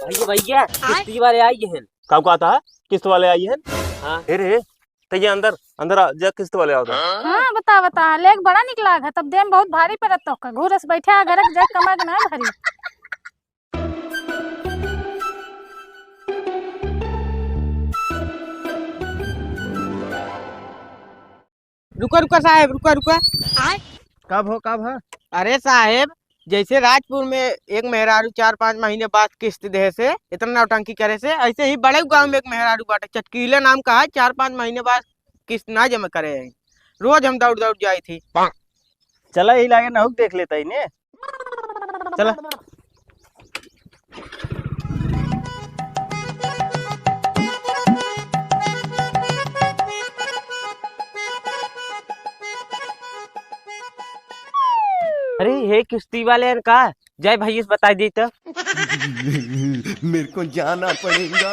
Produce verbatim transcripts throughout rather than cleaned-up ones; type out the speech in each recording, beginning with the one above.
भैया, भैया, किस्ती वाले आई हैं। का कहत ह? किस्त वाले आई हैं? हाँ। हे रे, त ये अंदर, अंदर आ, जा किस्त वाले आवत हैं। हाँ, बता, बता, लेक बड़ा निक लाग है, तब देम बहुत भारी पड़त तोहका। घूरस बैठे आ, घरक जाए कमा के ना भरी। रुका, रुका साहेब, रुका, रुका। कब हो, कब हो? अरे साहेब, जैसे राजपुर में एक मेहरारू चार पाँच महीने बाद किस्त देहे से, इतना नौटंकी करे से, ऐसे ही बड़े गाँव में एक मेहरारू बाटे, चटकीला नाम का है, चार पाँच महीने बाद किस्त ना जमा करे है। रोज हम दौड़ दौड़ जाई थी। चला, यही लागे नहुक देख लेता ही ने। चला। अरे, हे किस्ती वाले हैं का? जय भैया से बताई दी तो। मेरे को जाना पड़ेगा।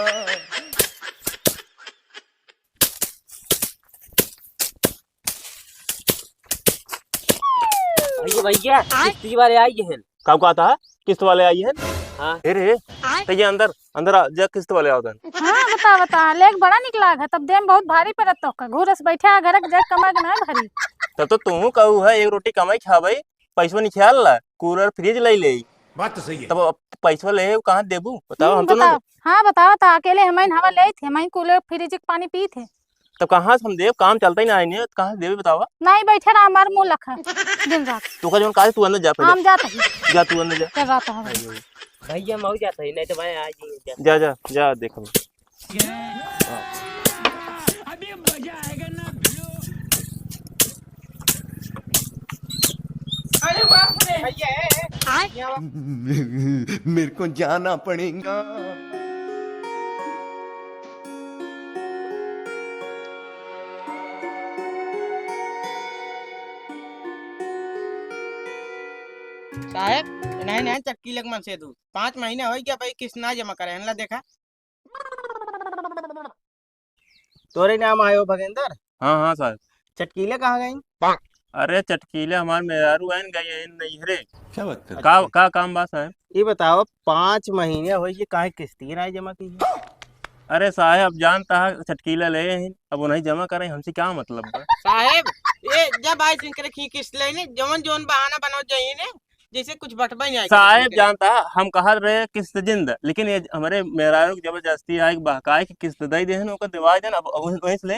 भैया, भैया, किस्ती वाले आई हैं। का कहत ह? किस्त वाले आई हैं? हाँ। हे रे, त ये अंदर, अंदर आ, जा किस्त वाले आवत हैं। हाँ, बता, बता, लेक बड़ा निक लाग है, तब देम बहुत भारी पड़त तोहका। घूरस बैठे आ, घरक जाए कमा के ना भरी। तब तो तू कहू है, एक रोटी कमाई खाबे, पैसवा निकाल ला, कूलर फ्रिज ले ले। बात तो सही है। तब अब पैसवा ले, कहाँ देबू? बताओ, हम्म, हम तो ना बताओ। हाँ, बताओ, तो अकेले हमइन हवा लेत है, हमइन कूलर फ्रिज के पानी पीत है। तब कहाँ से हम देब? काम चलता ही ना है, नहीं, तो कहाँ से देबे बतावा? नहीं, बैठे रहा, हमार मुँह लखा दिन रात। तू का जौन काहे, तू अंदर जा पहले। हम जात ही। जा, तू अंदर जा। चल रहा तो हम। भैया, मऊ जात ही, नहीं तो भाई आज ही जा। जा, जा, जा, देख हम। अरे बाप रे। भैया, ए, ए, ए। आय। मेरे को जाना पड़ेगा। साहेब, नहीं, नहीं, चटकीले के मन से तू। पाँच महीने होइ गया भाई, किस्त ना जमा करे, हनला देखा। तोरे नाम आयो भगेंदर? हाँ, हाँ, साहेब। चटकीले कहाँ गई? अरे, चटकीले हमार मेहरारू आइन गई है नैहरे। क्या बात कर का, रहे? का काम बा, साहेब? ये बताओ, पाँच महीने होइ गए, काहे किस्ती ना जमा की है? अरे साहेब, अब जानता है, चटकीला ले हैं, अब उन्हें जमा करें, हमसे क्या मतलब बा? साहेब, ये जब आई सिंकर की किस्त लेने, जवन जवन बहाना बनाओ जाइए ने, जैसे कुछ बटबा ही नहीं आए साहेब, किस्त के। जानता है, हम कहत रहे किस्त जिंद, लेकिन ये हमरे मेहरारू के जबरदस्ती आए, बहकाए कि किस्त दे देहन, ओकर दिवाई देन, अब, अब वहीं से ले।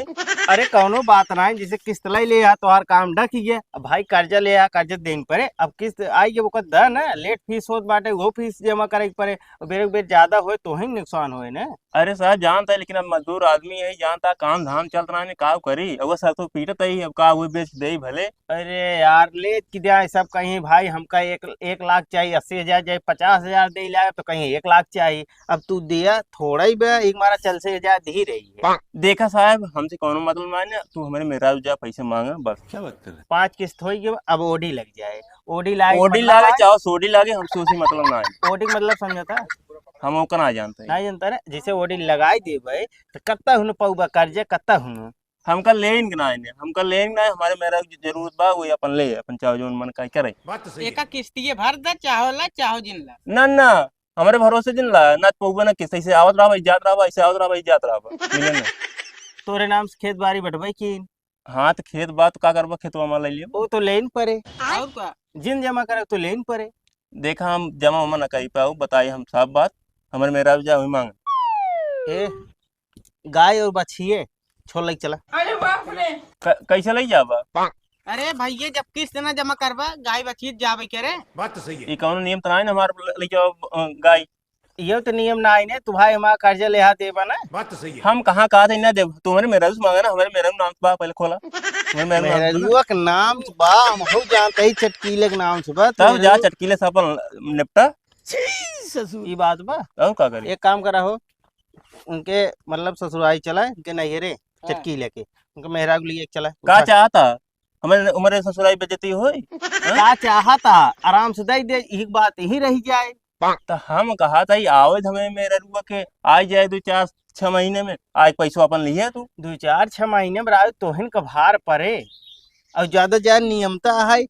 अरे, कौनो बात ना है, जैसे किस्त लाई ले आ, तोहार काम डक ही है। अब भाई, कर्जा ले आ, कर्जा देन पड़े, अब किस्त आई, जब ओकर द ना, लेट फीस होत बाटे, वो फीस जमा करे के पड़े, और बेर, बेर ज्यादा होए, तो ही नुकसान होए ना। अरे साहब, जानता है, लेकिन अब मजदूर आदमी है, जानता है, काम धाम चलत रहा है, का करी? अब वो सरसों पीटत ही, अब का वो बेच दे भले। अरे यार, लेत की दिया, सब कहीं भाई, हमका एक, एक लाख चाहिए, अस्सी हजार चाहिए, पचास हजार दे लाए, तो कहीं एक लाख चाहिए। अब तू दिया थोड़ा ही बे, एक मारा चल से हजार दी रही है। देखा साहब, हमसे कौनो मतलब ना है, तू हमारे मेहरारू जा पैसे मांगा, बस। क्या बात कर रहे हैं? पाँच किस्त होई गई, अब ओडी लग जाए, ओडी लागे ओडी मतलब लागे, आए। चाहो सोडी लागे, हमसे उसी मतलब ना है। ओडी मतलब समझता? हम ओकर ना जानते हैं। नहीं जानता रे, जैसे ओडी लगाई देबे, तो कत्ता हुन पौबा कर्जे, कत्ता हुन? हमका लेन के ना है, हमका लेन के ना है, हमारे मेहरारू की जरूरत बा, वो अपन ले, अपन चाहो जौन मन का करे। बात तो सही है। एका किस्तिये भर दे, चाहो ला, चाहो जिन ला। ना, ना, हमरे भरोसे जिन ला, ना पौबा ना किस्त, ऐसे आवत रहा भाई, जात रहा भाई, ऐसे आवत रहा भाई, जात रहा भाई, मिले ना। तोरे नाम से खेत बारी बटबे की? हाँ, तो खेत बा, तो का करबा, खेतवा में ले लियो। वो तो लेन पड़े। और का? जिन जमा करे, तो लेन पड़े। देखा, हम जमा उमा ना करी पाऊ, बताई हम साफ बात, हमारे मेहरारू जा वही मांग। ए, गाय और बछिए छोड़ लई चला। अरे बाप रे। क-, कैसे लई जाबा? अरे भैया, जब किस्त ना जमा करबा, गाय बछिए जाबे के रे? बात तो सही है। ये कौनो नियम तो ना है ना, हमारे ल-, लई जाओ, अ, गाय। ये तो नियम ना है ने, तू भाई हमारा कर्जा लेहा देबा ना। बात तो सही है। हम कहाँ कहा थे ना देब, तू हमारे मेहरारू से मांगा ना, हमारे मेहरारू नाम से बा, पहले खोला। हमारे मेहरारू नाम से बा। मेहरारू के नाम से बा, हम हो जानते ही चटकीले के नाम से बा, तब जा मेहरारू चटकीले से अपन निपटा। छी ससुर। ई बात बा। और का करी? एक काम करा हो, उनके मतलब ससुराई चला, उनके नैहरे हाँ। चटकीले के, उनके मेहरारू लिए चला। का उठा। चाहता? हमारे, हमारे ससुराई बेइज्जती होई? हाँ? का चाहता? आराम से दे दे, एक बात यही रह जाए। तो हम कहा था, ई आवे हमें मेहरारुआ के, आ जाए दो चार छह महीने में, आए पैसो अपन लिए तू। दो चार छह महीने में राज तोहन का भार पड़े, और ज्यादा जाए नियमता है,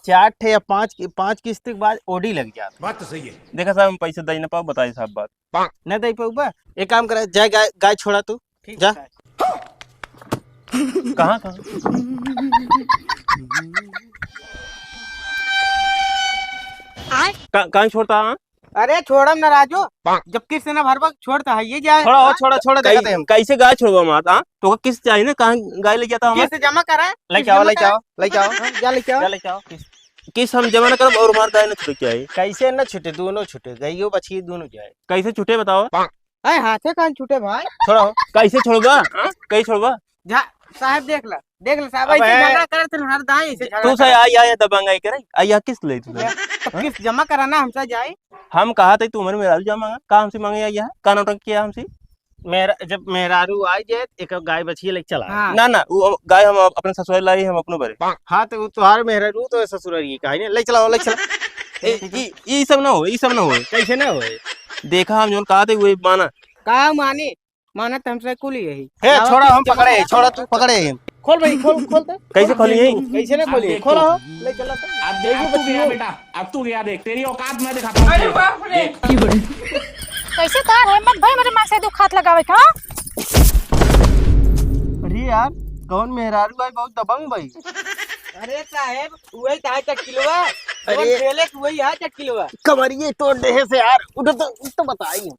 चार ठे या पाँच, पाँच किस्त के बाद ओडी लग जात। बात तो सही है। देखा साहब, हम पैसे दे ना पाओ, बताई साहब बात। ना दे पाउबा? एक काम करा, जा गाय, गाय छोड़ा तू। ठीक जा। है। कहाँ, कहाँ? का-, कहाँ छोड़ता, हाँ? अरे छोड़म ना राजू, जब किस्त ना भरबा छोड़ता है ये जाए। छोड़ा हो, हाँ? छोड़ा, छोड़ा, कै-, देखते हैं हम। कैसे गाय छोड़बा मात, हाँ? तो किस्त चाहिए ना, कहाँ गाय ले जाता हमारे? किस्त जमा करा, लेके किस्त आओ, जमा लेके करा। आओ, लेके आओ। हाँ, जा लेके आओ। जा लेके आओ। किस्त हम जमा ना करब और हमार गाय ना छूटे चाहिए। कैसे ना छूटे, दोनों छूटे, गाइयो बछिए दोनों जाए। कैसे छूटे बताओ? अरे हाथे कान छूटे भाई। छोड़ा हो। कैसे छोड़बा? हाँ? कैसे छोड़बा? जा, साहब देख ला, देख ला साहब, अबे। ऐसे झगड़ा करत हन हर दाई, ऐसे झगड़ा तू से करत। आई, आई दबंग आई करे, आई आ किस्त ले तू से? तो हाँ? किस्त जमा कराना हमसे जाई। हम कहा थे तू हमारे मेहरारू जा मांगा, का हमसे मांगे आई है? का नाटक किया हमसे? मेरा, जब मेहरारू आई जाए, एक गाय बछिए लेके चला। हाँ। ना, ना, वो गाय हम अप-, अपने ससुराल लाई, हम अपने बरे। हाँ, तो वो तोहार मेहरारू तो ससुराल की कहानी, ले चलाओ, ले चला। ए, ई, ई सब ना हो, ई सब ना हो। कैसे ना हो? देखा हम जोन कहा थे, वही माना। का मानी? मानत हमसे कुल यही। हे, लावा छोड़ा, हम जमा पकड़े, करा। छोड़ा, तू पकड़े। खोल भाई, खोल, खोल दे। कैसे खोली है? कैसे ना खोली? खोला हो, ले चला तो। अब देख, अब तू गया बेटा, अब तू गया, देख, तेरी औकात मैं दिखाता हूँ। अरे बाप रे। देख। कैसे तार हिम्मत भाई, मेरे माँ से दुख हाथ लगावे का? अरे यार, कौन मेहरारू भाई, बहुत दबंग भाई। अरे साहेब, वही तो है चटकिलवा। अरे। वही है चटकिलवा। कमरिए तोड़ दे है से यार, उठो तो, उठ तो बताई।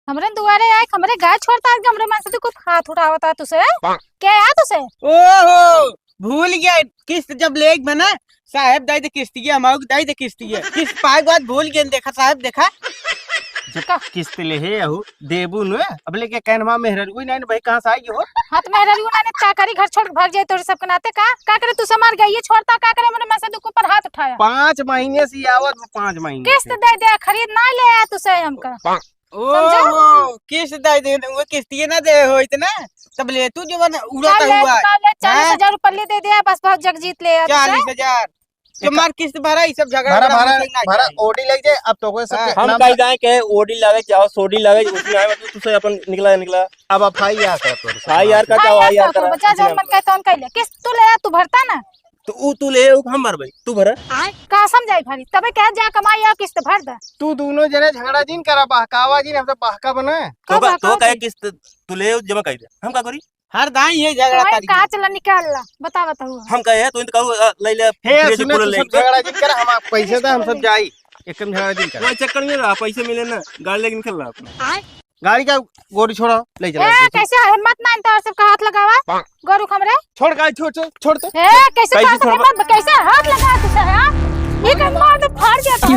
हमरे दुआरे आए, हमरे गाय छोड़ता है, हमरे मन से तो कुछ हाथ उठावता तुसे। क्या यार तुसे? ओहो, भूल गया, किस्त जब ले बना, साहेब दे दे किस्तिया, हम दे दे किस्तिया। किस्त पाए के बाद भूल गए, देखा साहेब, देखा। जब का? किस्त ले है, अहू देबू न, अब लेके कहन हमार मेहरारू ही नहीं, भाई कहाँ से आई हो? हाँ, तो मेहरारू ना, नहीं, का करी, घर छोड़ के भाग जाए तोरे सबके नाते, का, का करे, तुसे मार गई, ये छोड़ता, का करे, हमरे मन से दुख पर हाथ उठाया। पाँच महीने से आवत, वो पाँच महीने किस्त से। दे दे, खरीद ना ले आया तुसे हमका। ओहो, किस्त दे दे, वो किस्तिये ना दे हो इतना, तब ले तू जो बन उड़ाता ले, हुआ है। ले, चालीस हजार रुपया ले दे दे, बस बहुत जग जीत ले यार तुसे। चालीस हजार। तो मार किस्त भरा, ये सब झगड़ा भरा, भरा, भरा, हमसे ना भरा, चाहिए। ओडी लग जाए, अब तो कोई सब हाँ। हम नाम कह जाए के ओडी लगे, चाहे सोडी लगे, उसमें आए, मतलब, तुसे अपन निकला, निकला। अब आप हाई यार कर, तो हाई यार कर, चाहे हाई यार कर, कर। बच्चा जो मन कहता उनका ही ले। किस्त तू ले, तू भरता ना। तो ऊ तू ले, ऊ हम भरबे, तू भरा। का समझाई भारी? तबे कहे जा कमाई आ किस्त भर दे। तू दोनों जने झगड़ा जिन करा, बहकावा जिन, हमसे बहका बना। का तो का, तो बहकावा का जी? किस्त तू ले, जमा कर दे। हम का करी? हर दाई ये झगड़ा तोहे करी। का चला निकाल ला, बता, बताओ। हम कहे, तू तो कहू, अ, ले ले, हे, फ्रिज सुने, कूलर तू ले सब के। झगड़ा जिन करा, हम आप पैसे दे, हम सब जाई। एकदम झगड़ा जिन करा। कोई चक्कर नहीं रहा, पैसे मिले ना, गाड़ी लेके निकल रहा अपन। गाड़ी का गोरू छोड़ा, ले चला, ए, ले चला। कैसे हिम्मत ना तो सबका हाथ लगावा? गोरू हमरे। छोड़ गाड़ी, छोड़, छोड़, छोड़ तो। ए, कैसे कैसे छोड़? हिम्मत, कैसे हाथ लगा तू सर, हाँ? ये कहीं मार तो फाड़ दिया तो।